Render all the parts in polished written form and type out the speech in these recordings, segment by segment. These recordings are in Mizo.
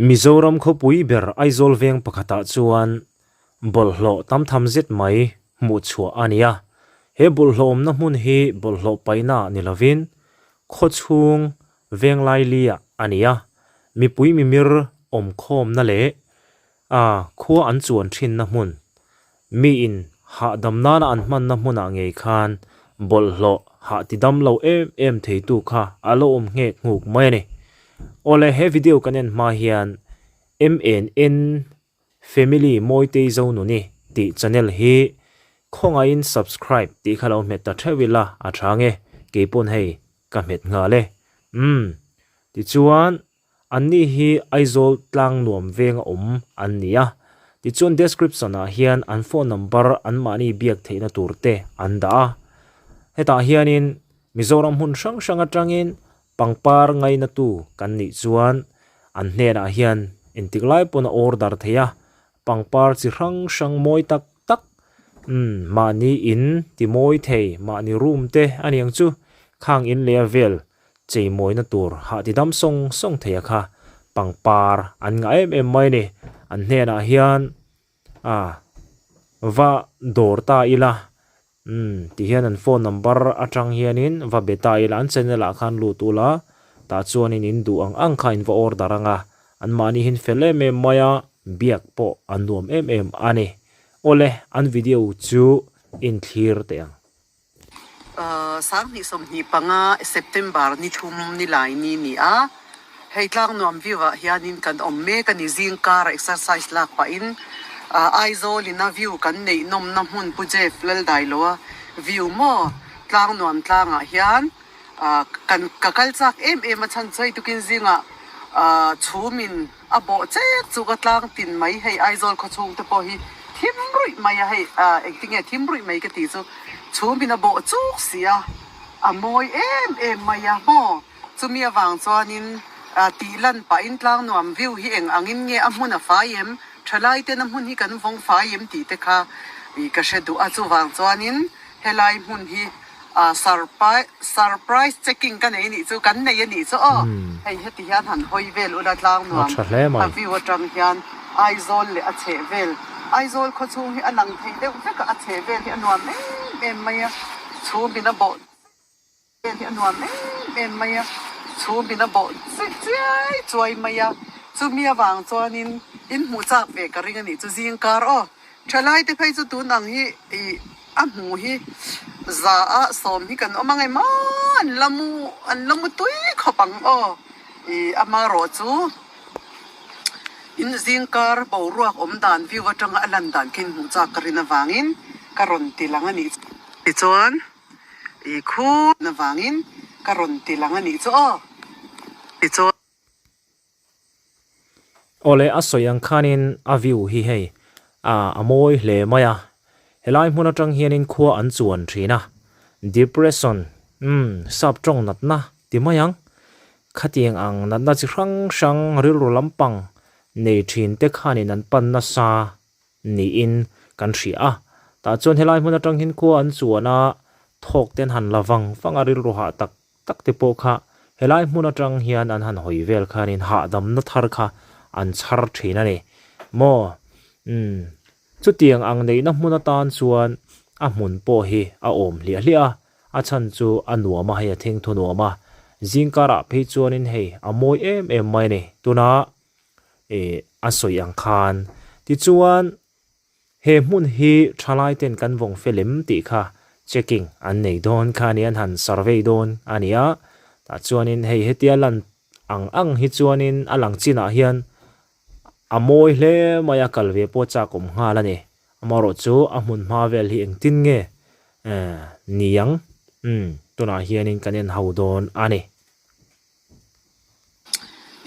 Mizoram khawpui ber Aizawl veng pakhatah chuan bawlhhlawh tam tham zet mai hmuh chhuah a ni a. He bawlhhlawh awmna hmun hi bawlhhlawh paihna ni lovin khawchhung veng laili-ah a ni a. Mipui mimir awmkhawmna leh A, khua an chuan thinna hmun, miin hahdam nana an hmanna hmunah ngei khan bawlhhlawh hah ti dam lo em em theitu kha a lo awm nghek nghuk mai a ni. Awle, he video kan en hma hian MNN Family Mawitei Zonuni tih channel hi khawngaihin subscribe tih kha lo hmet ta theuh ila a tha nge, keipawn hei ka hmet nghal e. Umm, tichuan Anni hi Aizawl tlang nuam venga awm an ni a, tichuan description ah hian an phone number anmahni biak theihna tur te an dah a. Hetah hianin Mizoram hmun hrang hrang atangin pangpar ngainatu kan nih chuan an hnenah hian engtik lai pawn a order thei a, pangpar chi hrang hrang mawi tak tak umm mahni in ti mawi thei mahni room te a niang chu khang in leh a vel Cheimawina tur hah ti dam sawng sawng thei a kha pangpar an ngah em em mai a ni. An hnenah hian a va dawr ta ila umm ti hian an phone number atang hianin va be ta ila an channel ah khan lut ula tah chuanin in duh ang ang kha in va order ang a anmahni hi an fel em em mai a biak pawh a nuam em em a ni. Awle an video chu inthlir teh ang. 2025 September ni thum ni lai ni ni a, hei Tlangnuam view ah hianin kan awm mek a ni, zing kara exercise lak pahin Aizawl ina view kan neih nawmna hmun Pu Jeff Laldailoa view maw Tlangnuam tlangah hian kan ka kal chak em em a chhan chu hei tukin zingah chhumin A bawh chek chu ka tlang tin mai hei Aizawl khawchhung te pawh hi thim ruih mai a hei ah engtinge thim ruih mai ka tih chu chhum in a bawh chuk si a a mawi em em mai a maw chumi avang chuanin ah tih lan pahin tlang nuam view hi eng angin nge a hmun a fai em thalai ten a hmun hi kan vawng fai em tih te kha ih ka hre duh a chuvang chuanin helai hmun hi Ah surprise checking ka nei anih chu, kan nei anih chu aw. Hei heti hian han hawi vel ula tlang nuam a view atang hian Aizawl leh a chheh vel, Aizawl khawchhung hi a lang thei deuh vek a, a chheh vel hi a nuam em em mai a, chhum in a bawh vel hi a nuam em em mai a, chhum in a bawh chiai chuai mai a, chumi avang chuanin in hmuh chak ve ka ring anih chu zingkar aw. Thalai te phei chu tun ang hi ih a hmuh hi za a sawm hi kan awm ang em aw an la mu an la mu tui khawp ang aw ih amarawh chu in zingkar boruak awm dan view atanga a lan dan khin hmuh chak ka rin avangin ka rawn ti lang a nih chu tichuan ih khu avangin ka rawn ti lang a nih chu aw tichuan. Awle a sawi ang khanin a view hi hei ah a mawi hle mai a, helai hmun atang hianin khua an chuan thin a, depression umm sap tawng natna ti mai ang, khatiang ang natna chi hrang hrang rilru lampang nei thin te khanin an pan nasa niin kan hria a, tah chuan helai hmun atang hian khua an chuan a, thawk te an han la vang vang a rilru hah tak tak te pawh kha helai hmun atang hian an han hawi vel khanin hahdamna thar kha an chhar thin a ni maw umm chutiang ang neihna hmun atan chuan a hmun pawh hi a awm hliah hliah a a chhan chu a nuam a hei a thengthu nuam a zingkarah phei chuanin hei a mawi em em mai a ni tuna ih a sawi ang khan tichuan. He hmun hi thalai ten kan vawng fel em tih kha checking an nei dawn kha a ni, an han survey dawn a ni a, tah chuanin hei hetia lan ang ang hi chuanin a lang chinah hian a mawi hle mai a, kal ve pawh chak awm nghal a ni. Amaherawh chu a hmun hma vel hi engtin nge ni ang umm tunah hianin kan en ho dawn a ni.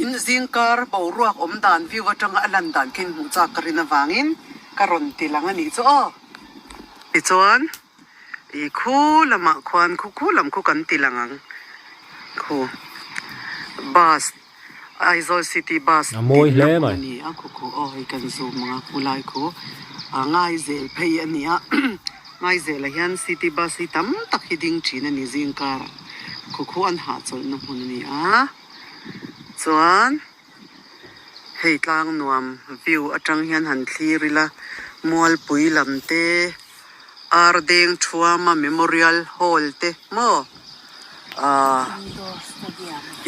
In zingkar boruak awm dan view atanga a lan dan khin hmuh chak ka rin avangin ka rawn ti lang a nih chu aw. Tichuan ih khu lamah khuan khu khu lam khu kan ti lang ang khu bus Aizawl city bus A mawi dinna hle hmun mai. a ni a khu khu aw hei kan zoom ang a khu lai khu a Ngaizel phei a ni a Ngaizelah hian city bus hi tam tak hi ding thin a ni zingkarah. Khukhu an hahchawlhna hmun a ni a, chuan Hei tlang nuam view atang hian han thlir ila Mualpui lam te Ardeng Thuama Memorial Hall te maw ahh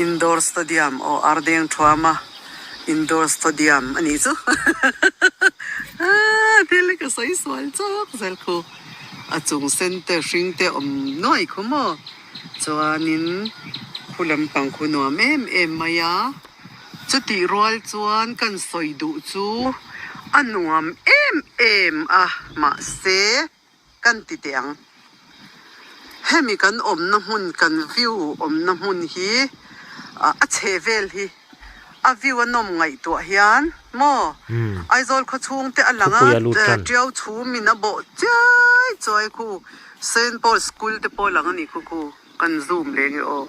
Indoor Stadium aw Ardeng Thuama Indoor Stadium a nih chu aaa thil hi ka sawi sual chawk zel khu a chung sen te hring te awm nuai khu maw chuanin khu lampang khu nuam em em mai a. Chutih rual chuan kan sawi duh chu a nuam em em a, mahse kan ti teh ang. Hemi kan awmna hmun, kan view awmna hmun hi a chhe vel hi a view a nawm ngaihtuah hian maw Aizawl khawchhung te a lang a, Tiau chhum in a bawh chiai chuai khu Saint Paul School te pawh a lang a nih khu khu. Kan zoom leh nge aw.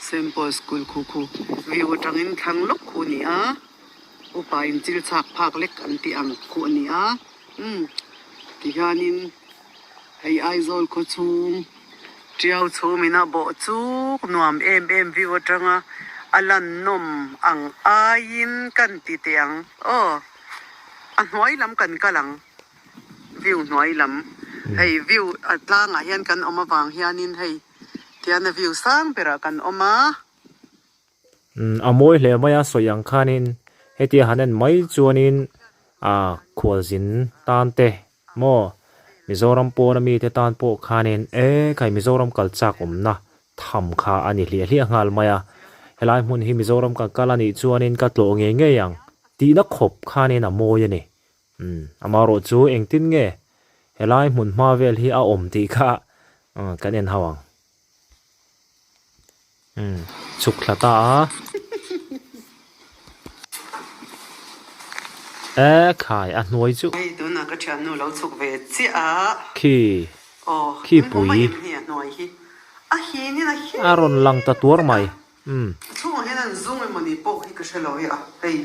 Saint Paul School khu khu view atangin thlang lawk khu a ni a, upa in chil chhak phak lek an tih ang khu a ni a, umm tihianin hei Aizawl khaw chhung Tiau chhum ina bawh chuk nuam em em view atanga a lan nawm ang aiin kan ti teh ang aw a hnuai lam kan kal ang. View hnuai lam hei view a tlangah hian kan awm avang hianin hei tian a view sang berah kan awm a. Umm a mawi hle mai a sawi ang khanin hetia han en mai chuanin ah khualzin tan te maw Mizoram pawna mite tan pawh khanin e khai Mizoram kal chak awmna tham kha a ni hliah hliah nghal mai a helai hmun hi Mizoram kan kal a nih chuanin ka tlawh ngei ngei ang tihna khawp khanin a mawi a ni. Umm, amaherawh chu engtin nge helai hmun hma vel hi a awm tih kha kan en hau ang. Umm, chhuk thla ta a. E khai, a hnuai chu. Hei tunah ka thiannu lo chhuk ve chiah a. Khi, khi pui. A rawn lang ta tuar mai. Umm. A chhungah hian an zung emaw ni pawh hi ka hre lo hi a, hei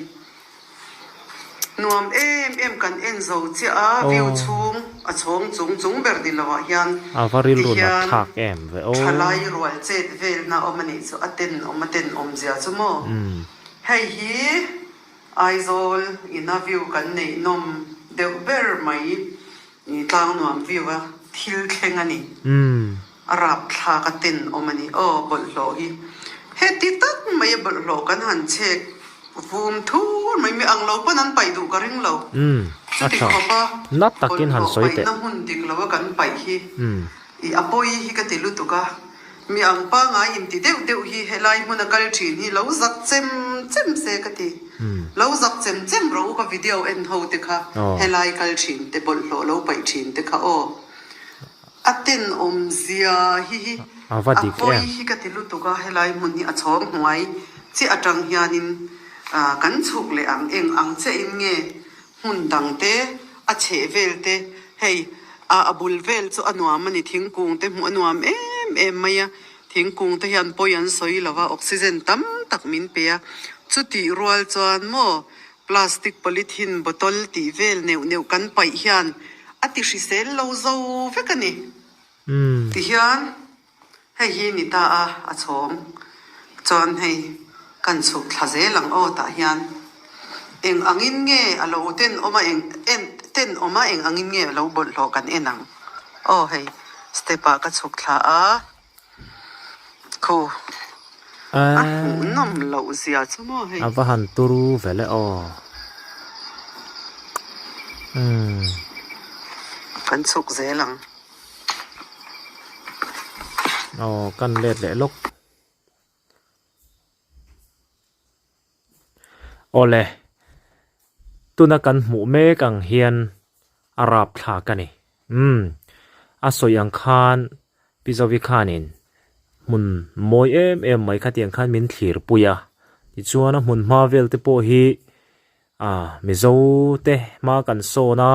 nuam em em kan en zo chiah a, view chhung a chhawng chung chung ber ni lovah hian A va rilru nat thlak em ve aw. Thalai rual chet velna awm a nih chu a ten awm a ten awm zia chu maw. Hei hi Aizawl ina view kan neih nawm deuh ber mai tlang nuam view a thil thleng a ni. A rapthlak a ten awm a ni. Aw, bawlhhlawh hi heti tak mai a bawlhhlawh kan han chhek vum thur mai mai ang lo pawn an paih duh ka ring lo. A Chuti tha. khawpa Na takin han bawlhhlawh sawi teh. paihna hmun dik lo a kan paih hi i a pawi hi ka ti lutuk a. Mi ang pangai inti deuh deuh hi helai hmuna kal thin hi lo zak chem chem se ka ti. Lo zak chem chem rawh u ka video en ho te kha helai kal thin te bawlhhlawh lo paih thin te kha aw. A tenawm zia hi hi A va a dik pawi em? hi ka ti lutuk a, helai hmun hi a chhawng hnuai chiah atang hianin kan chhuk leh ang eng ang chiahin nge hmun dang te a chheh vel te hei a bul vel chu a nuam a ni thingkung te hmuh a nuam em em mai a, thingkung te hian pawi an sawi lo va oxygen tam tak min pe a, chutih rual chuan maw Plastic polythene bottle tih vel neuh neuh kan paih hian a ti hrisel lo zo vek a ni. Tihian hei hi ni ta a, a chhawng chuan hei kan chhuk thla zel ang aw tah hian eng angin nge a lo ten awm a eng en ten awm a eng angin nge a lo bawlhhlawh kan en ang aw hei step ah ka chhuk thla a. Khu a hmuhnawm loh zia chu maw hei. A va han turu ve le aw. Umm. Kan chhuk zel ang. Aw kan let leh lawk. Awle, tuna kan hmuh mek ang hian a rap thlak a ni. Umm, a sawi ang khan Pi Zovi khanin hmun mawi em em mai khatiang khan min thlir pui a, tichuan a hmun hma vel te pawh hi ah Mizo te hma kan sawn a,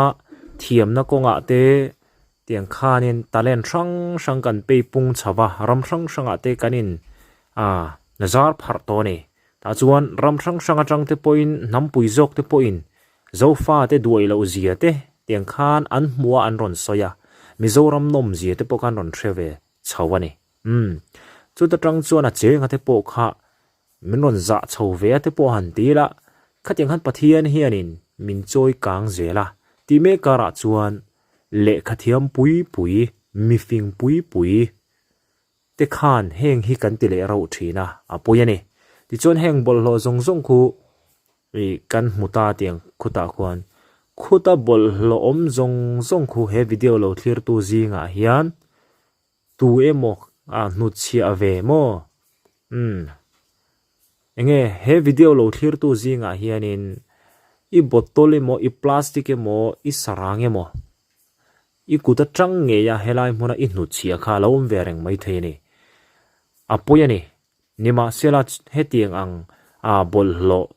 thiamna kawngah te tiang khanin talent hrang hrang kan pei pung chho va, ram hrang hrangah te kan in ah zar pharh tawh a ni. Tah chuan ram hrang hrang atang te pawhin hnampui zawk te pawhin Zofa te duai loh zia te tiang khan an hmuh a an rawn sawi a, Mizoram nawm zia te pawh khan rawn hre ve chho a ni. Umm chuta tang chuan a chenga te pawh kha min rawn zah chho ve a te pawh han ti la. Khatiang khan Pathian hianin min chawi kang zel a, tih mek karah chuan lehkha thiam pui pui, mifing pui pui te khan heng hi kan ti leh rauh thin a, a pawi a ni. Tichuan heng bawlhhlawh zawng zawng khu ih kan hmu ta tiang khutah khuan khuta bawlhhlawh awm zawng zawng khu he video lo thlirtu zingah hian Tu emaw a hnutchhiah ve maw? Umm. Enge he video lo thlirtu zingah hianin i bottle emaw, i plastic emaw, i sarang emaw, i kut atang ngeia helai hmuna i hnutchhiah kha a lo awm ve reng maithei a ni. A pawi a ni. Nimahsela hetiang ang a bawlhhlawh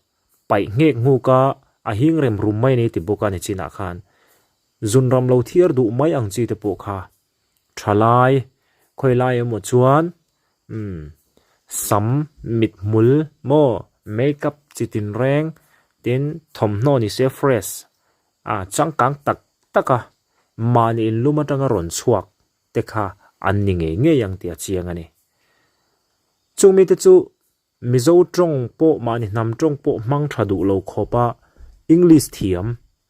paih nghek nghuk a, a hing rem rum mai a ni ti bawk a ni chinah khan zunram lo thiar duh mai ang chi te pawh kha Thalai, khawilai emaw chuan umm sam mithmul maw makeup chi tin reng tin thawmhnaw ni se fresh ah changkang tak tak a mahni inlum atanga rawn chhuak te kha an ni ngei ngei ang tih a chiang a ni. Chung mite chu Mizo tawng pawh mahni hnam tawng pawh hmang tha duh lo khawpa English thiam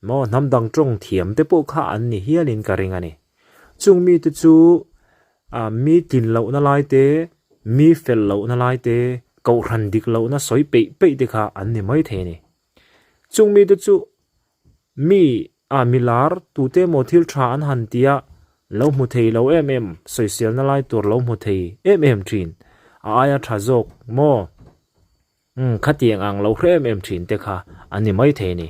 maw hnam dang tawng thiam te pawh kha an ni hialin ka ring a ni. Chung mite chu ah mi tlin lohna lai te, mi fel lohna lai te, kohhran dik lohna sawi peih peih te kha an ni mai thei a ni. Chung mite chu Mi ah mi lar tute emaw thil tha an han ti a, lo hmu thei lo em em, sawiselna lai tur lo hmu thei em em thin, a aia tha zawk maw? Umm khatiang ang lo hre em em thin te kha an ni mai thei a ni.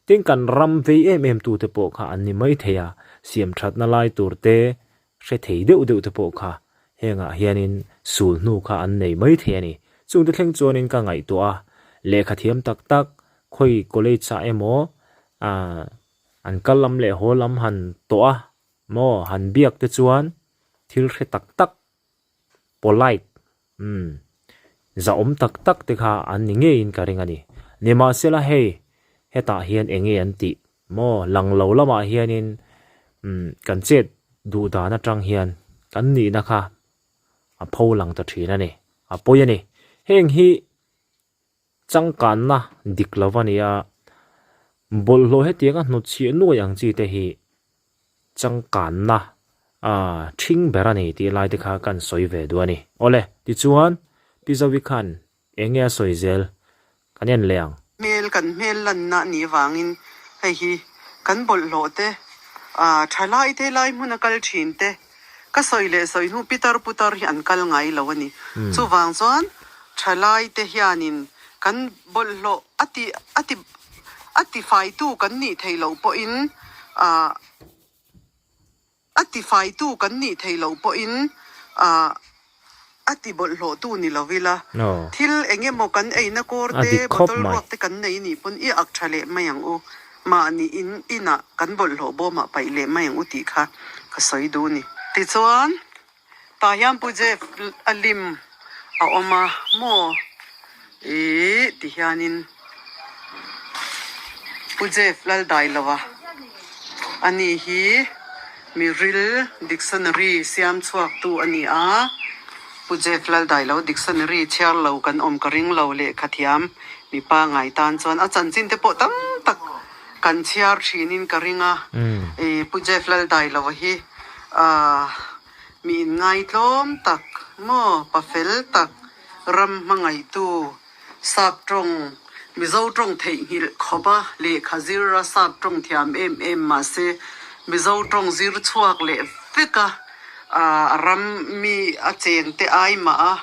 Tin kan ram vei em em tute pawh kha an ni mai thei a, siam thatna lai tur te hre thei deuh deuh te pawh kha hengah hianin sul hnu kha an nei mai thei a ni. Chungte thleng chuanin ka ngaihtuah a, lehkha thiam tak tak khawi college ah emaw ah an kal lam leh haw lam han tawh a maw han biak te chuan thil hre tak tak polite umm zahawm tak tak te kha an ni ngeiin ka ring a ni. Nimahsela hei hetah hian eng nge an tih maw lang lo lamah hianin umm kan chet duh dan atang hian kan nihna kha a pho lang ta thin a ni a pawi a ni. Heng hi Changkanna dik lo a nia, bawlhhlawh hetiang a hnutchhiah nuai ang chi te hi changkanna ṭhing ber a ni tih lai te kha kan sawi ve duh a ni. Awle, tichuan Pi Zovi khan eng nge a sawi zel kan en leh ang. Hmel kan hmel lanna a nih avangin hei hi kan bawlhhlawh te, thalai te lai hmun a kal thin te, Ka sawi leh sawi hnu pitar putar hi an kal ngai lo a ni. Chuvang chuan thalai te hianin kan bawlhhlawh a ti a ti a ti faitu kan nih theih loh pawhin ah a ti faitu kan nih theih loh pawhin ah A ti bawlhhlawhtu ni lo ila, thil eng emaw kan eina kawr te, bottle ruak te kan nei nih pawn i ak tha leh mai ang u. Mahni in inah kan bawlhhlawh bawmah paih leh mai ang u tih kha ka sawi duh ni. Tichuan, tah hian Pu Jeff a lim a awm a maw? Ih ti hianin Pu Jeff Laldailova a ni hi. Miril dictionary siam chhuaktu a ni a, Pu Jeff Laldailo dictionary chhiar lo kan awm ka ring lo lehkha thiam mipa ngai tan chuan a chanchin te pawh tam tak kan chhiar thinin ka ring a, Pu Jeff Laldailova hi mi inngai tlawm tak maw pa fel tak ram hmangaihtu Sap tawng, Mizo tawng theihnghilh khawp a, lehkha zir a sap tawng thiam em em mahse Mizo tawng zir chhuak leh vek a, a ram mi a cheng te ai mah a,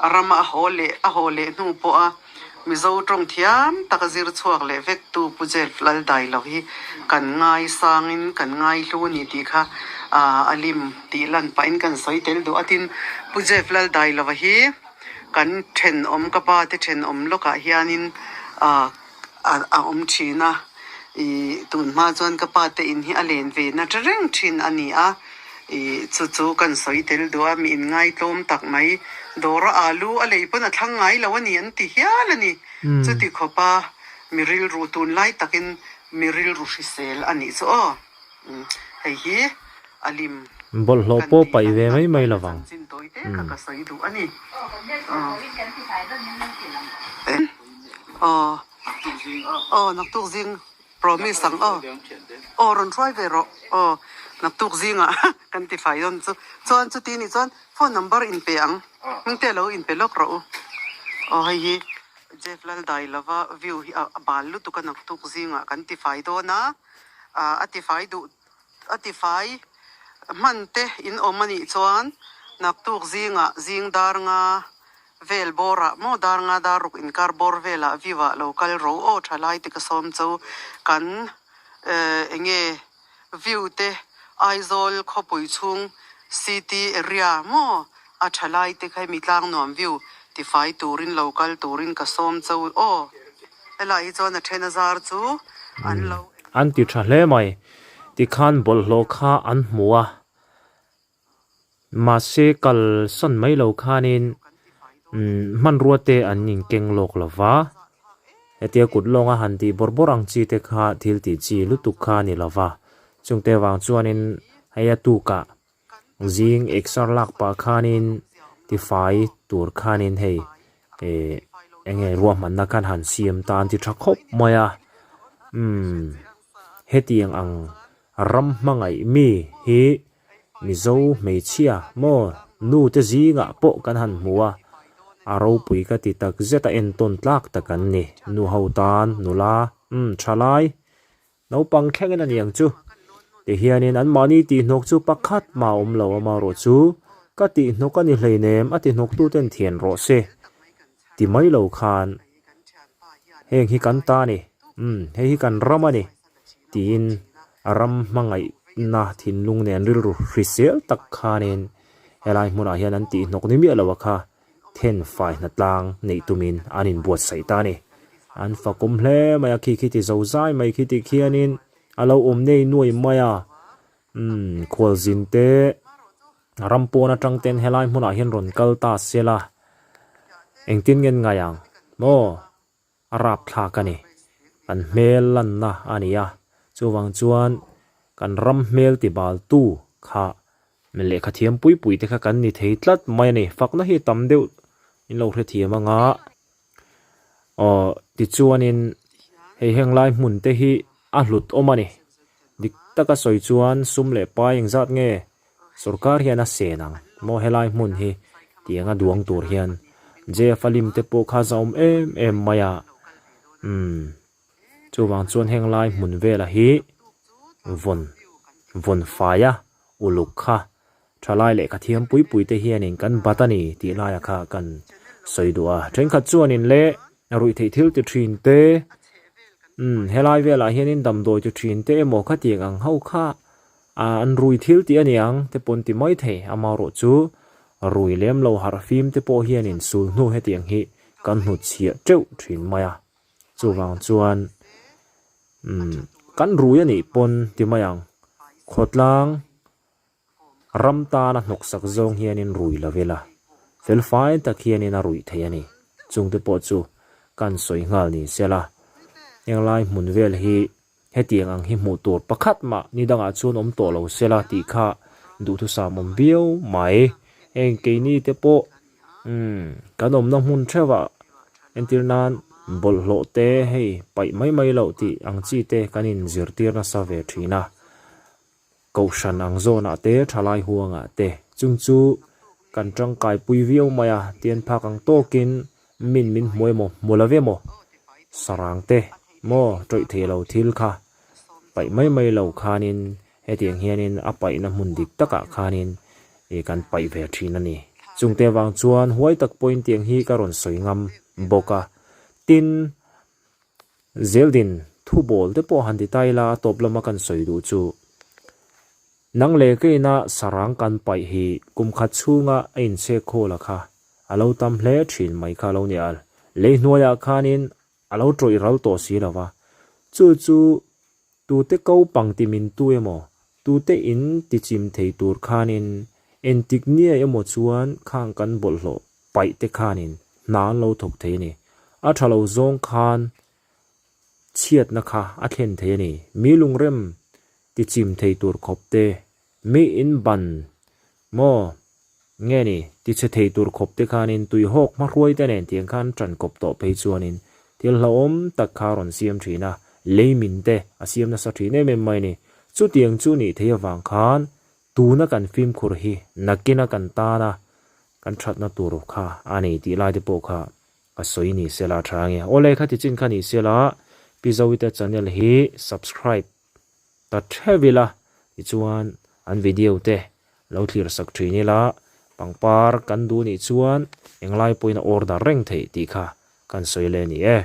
a rama a haw leh a haw leh hnu pawh a Mizo tawng thiam tak a zir chhuak leh vek tu Pu Jeff Laldailo hi kan ngai sangin kan ngai hlu a ni tih kha a lim tih lan pahin kan sawi tel duh a tin Pu Jeff Laldailova hi Kan thenawm ka pa te thenawm lawkah hianin ah a awm thin a, ih tun hma chuan ka pa te in hi a len ve na ta reng thin a ni a, ih chu chu kan sawi tel duh a, mi inngai tlawm tak mai dawra alu a lei pawn a thlang ngai lo a ni an ti hial a ni, chuti khawpa mi rilru tunlai takin mi rilru hrisel a nih chu aw. Hei hi a lim Bawlhhlawh kan pawh tih paih ve lanna mai mai a lovang. chanchin tawi te kha ka sawi duh a ni. Aw. Aw naktuk zing promise ang aw. Aw rawn hruai ve rawh aw naktuk zingah kan ti fai dawn chu. Chuan chuti nih chuan phone number in pe ang. Hmingte lo in pe lawk rawh u. Aw hei hi Jeff Laldailova view hi a bal lutuk a naktuk zingah kan ti fai dawn a. A ti fai duh a ti fai hman te in awm a nih chuan naktuk zingah zing dar nga vel bawrah maw dar nga dar ruk inkar bawr velah view ah lo kal ro aw tha lai te ka sawm chu kan eh eng nge view te Aizawl khawpui chhung city area maw a tha lai te kha hemi tlang nuam view tifai turin lo kal turin ka sawm cho aw helai hi chuan a then a zar chu an lo. An ti tha hle mai. Tikhan bawlhhlawh kha an hmu a. Mahse kal sawn mai lo khanin hmanrua te an inkeng lawk lo va. Hetia kut lawnga han tih bawrh bawrh ang chi te kha thil tih chi lutuk kha a ni lo va. Chungte vang chuanin hei a tukah Zing exer lak pah khanin tifai tur khanin hei eh eng nge ruahmanna khan han siam tan ti tha khawp mai a umm hetiang ang ram hmangaih mi hi Mizo hmeichhia maw nu te zingah pawh kan han hmu a a ropui ka ti tak zet a entawn tlak tak an ni nu ho tan nula umm thalai Naupang thlengin a niang chu. Tihianin anmahni tihhnawk chu pakhat mah a awm lo amarawh chu ka tihhnawk a ni hleinem a tihnawktuten thian rawh se ti mai lo khan heng hi kan ta a ni, umm hei hi kan ram a ni tiin ram hmangaihna thinlung nen rilru hrisel tak khanin helai hmunah hian an tihhnawk ni miah lo a kha. Then fai hnatlang neih tumin an inbuatsaih ta a ni. An fakawm hle mai a, khi khi ti zo zai mai khi tih khianin a lo awm nei nuai mai a. Umm khualzin te ram pawn atang ten helai hmunah hian rawn kal ta se la, engtin nge an ngai ang maw? A rapthlak a ni. Kan hmel lanna a ni a, chuvang chuan kan ram hmel ti baltu kha lehkha thiam pui pui te kha kan ni thei tlat mai a ni. Fakna hi tam deuh in lo hrethiam anga aw tichuanin hei heng lai hmun te hi a hlut awm a ni. Dik taka sawi chuan sum leh pai engzat nge Sorkar hian a sen ang maw helai hmun hi tiang a duang tur hian Jeff a lim te pawh kha zahawm em em mai a umm chuvang chuan heng lai hmun vela hi vawn vawn fai a uluk kha thalai lehkha thiam pui pui te hianin kan bat a ni tih laia kha kan sawi duh a thenkhat chuanin le ruih theih thil ti thin te umm helai velah hianin damdawi ti thin te emaw khatiang ang ho kha Ah an rui thil tih a niang te pawn ti mai thei, amarawh chu rui lem lo harh fim te pawh hianin sul hnu hetiang hi kan hnut chhiah teuh thin mai a, chuvang chuan umm kan rui a nih pawn ti mai ang, khawtlang ram tana hnawksak zawng hianin rui lo ila, felfai tak hianin a ruih thei a ni, chungte pawh chu kan sawi nghal ni sela, henglai hmun vel hi Hetiang ang hi hmuh tur pakhat mah ni dangah chuan awm tawh lo sela tih kha duhthusam awm viau mai. Heng keini te pawh umm kan awmna hmun theuhah entir nan bawlhhlawh te hei paih mai mai loh tih ang chi te kan inzirtir nasa ve thin a. Kohhran ang zawnah te thalai huangah te chung chu kan tangkai pui viau mai a, tian phak ang tawkin min min hmu emaw hmu lo emaw sarang te maw tawih thei lo thil kha paih mai mai lo khanin hetiang hianin a paihna hmun dik takah khanin ih kan paih ve thin a ni. Chungte avang chuan huai tak pawhin tiang hi ka rawn sawi ngam bawk a, tin Zeldin thu bawl te pawh han ti ta ila a tawp lama kan sawi duh chu nang leh keina sarang kan paih hi kum khat chhunga a inchhek khawl a kha a lo tam hle thin mai kha lo nia lei hnuaiah khanin a lo tawih ral tawh si lo va chu chu tute ko pang ti min tu emaw tute in ti chim thei tur khanin entik nia emaw chuan khang kan bawlhhlawh paih te khanin hna an lo thawk thei a ni. A tha lo zawng khan chhiatna kha a thlen thei a ni. Mi lungrem ti chim thei tur khawp te, mi in ban maw nge ni ti chhe thei tur khawp te khanin tuihawk hmahruai te nen tiang khan tan kawp tawh phei chuanin Thil hlauhawm tak kha a rawn siam thin a, lei min te a siam nasa thin em em mai a ni. Chutiang chu nih theih avang khan tuna kan fimkhur hi nakina kan tana kan thatna tur kha a ni tih lai te pawh kha ka sawi ni sela a tha ange. Awle khati chin kha ni sela Pi Zawite channel hi subscribe ta theuh ila tichuan an video te lo thlir sak thin ila pangpar kan duh nih chuan englai pawhin a order reng theih tih kha kan sawi leh a ni e.